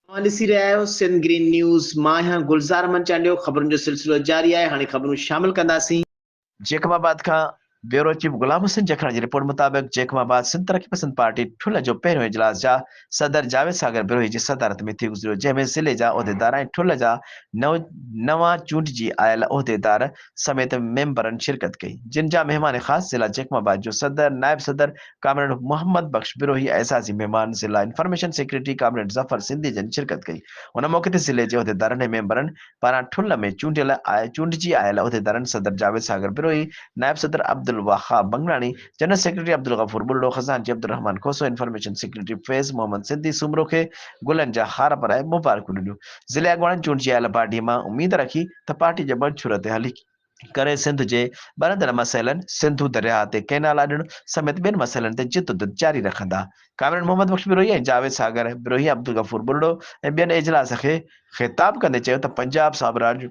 اوهان ڏسي رهيا آهيو سنڌ گرين نيوز، مان آهيان گلزار احمد چانڊيو، خبرن جو سلسلو جاري آهي، هاڻي خبرون شامل ڪنداسين. جيڪب آباد کان بيورو چيف غلام حسين جکراڻي جي رپورٽ مطابق جيڪب آباد سنڌ ترقي پسند پارٽي ٺلهه جو پهريون اجلاس جا صدر جاويد ساگر بروهي جي صدارت ۾ ٿي گذريو جنهن ۾ ضلعي جا عهديدار ۽ ٺلهه جا نوان چونڊجي آيل عهديدار سميت ميمبرن شرڪت ڪئي جن جا مهمان خاص ضلع جيڪب آباد جو صدر نائب صدر ڪامريڊ محمد بخش بروهي اعزازي مهمان ضلع information secretary comrade Zafar Sindhi جن شرڪت ڪئي. ان موقعي تي ضلعي جي عهديدارن ۽ ميمبرن پاران ٺلهه ۾ چونڊيل چونڊجي آيل عهديدارن صدر جاويد ساگر بروهي، نائب صدر عبدالوهاب بنگلاڻي، جنرل سيڪريٽري عبدالغفور ٻرڙو، خزانچي عبدالرحمان کوسو، انفارميشن سيڪريٽري فيض محمد سنڌي سومرو کي گلن جا هار پرائي مبارڪون ڏنيون. ضلعي اڳواڻن چونڊجي آيل باڊي مان اميد رکي ته پارٽي جي منشور تي هلي ڪري سنڌ جي ٻرندڙ مسئلن، سنڌو درياهه تي ڪئنال اڏڻ سميت ٻين مسئلن تي جدوجھد جاري رکندا. ڪامريڊ محمد بخش بروهي ۽ جاويد ساگر بروهي، عبدالغفور ٻرڙو ۽ ٻين اجلاس کي خطاب ڪندي چيو ته پنجاب سامراج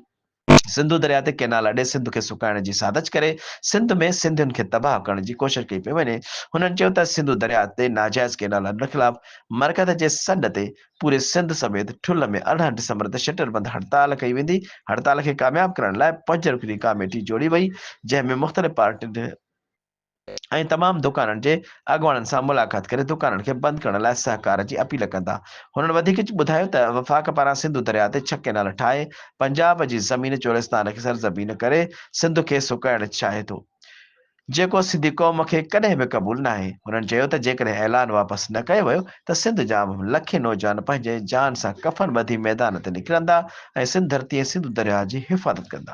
سنڌو درياهه تي ڪئنال اڏي سنڌ کي سڪائڻ جي سازش ڪري سنڌ ۾ سنڌين کي تباهه ڪرڻ جي ڪوشش ڪئي پئي وڃي. هنن چيو ته سنڌو درياهه تي ناجائز ڪئنال اڏڻ خلاف مرڪز جي سڏ تي پوري سنڌ سميت ٺلهه ۾ 18 ڊسمبر تي شٽر بند هڙتال ڪئي ويندي، هڙتال کي ڪامياب ڪرڻ لاء پنج رڪني ڪاميٽي جوڙي وئي، جنهن ۾ مختلف پارٽين ۽ تمام دڪانن جي اڳواڻن سان ملاقات ڪري دڪانن کي بند ڪرڻ لاء سهڪار جي اپيل ڪندا. هنن وڌيڪ ٻڌايو ته وفاق پاران سنڌو درياء تي ڇهه ڪئنال ٺاهي پنجاب جي زمين چولستان کي سرزمين ڪري سنڌ کي سڪائڻ چاهي ٿو. جيڪو سنڌي قوم کي ڪڏهن به قبول ناهي. هنن چيو ته جيڪڏهن اعلان واپس نه ڪيو ويو ته سنڌ جا لکين نوجوان پنهنجي جان سان ڪفن ٻڌي ميدان تي نڪرندا ۽ سنڌ ڌرتي ۽ سنڌو درياهه جي حفاظت ڪندا.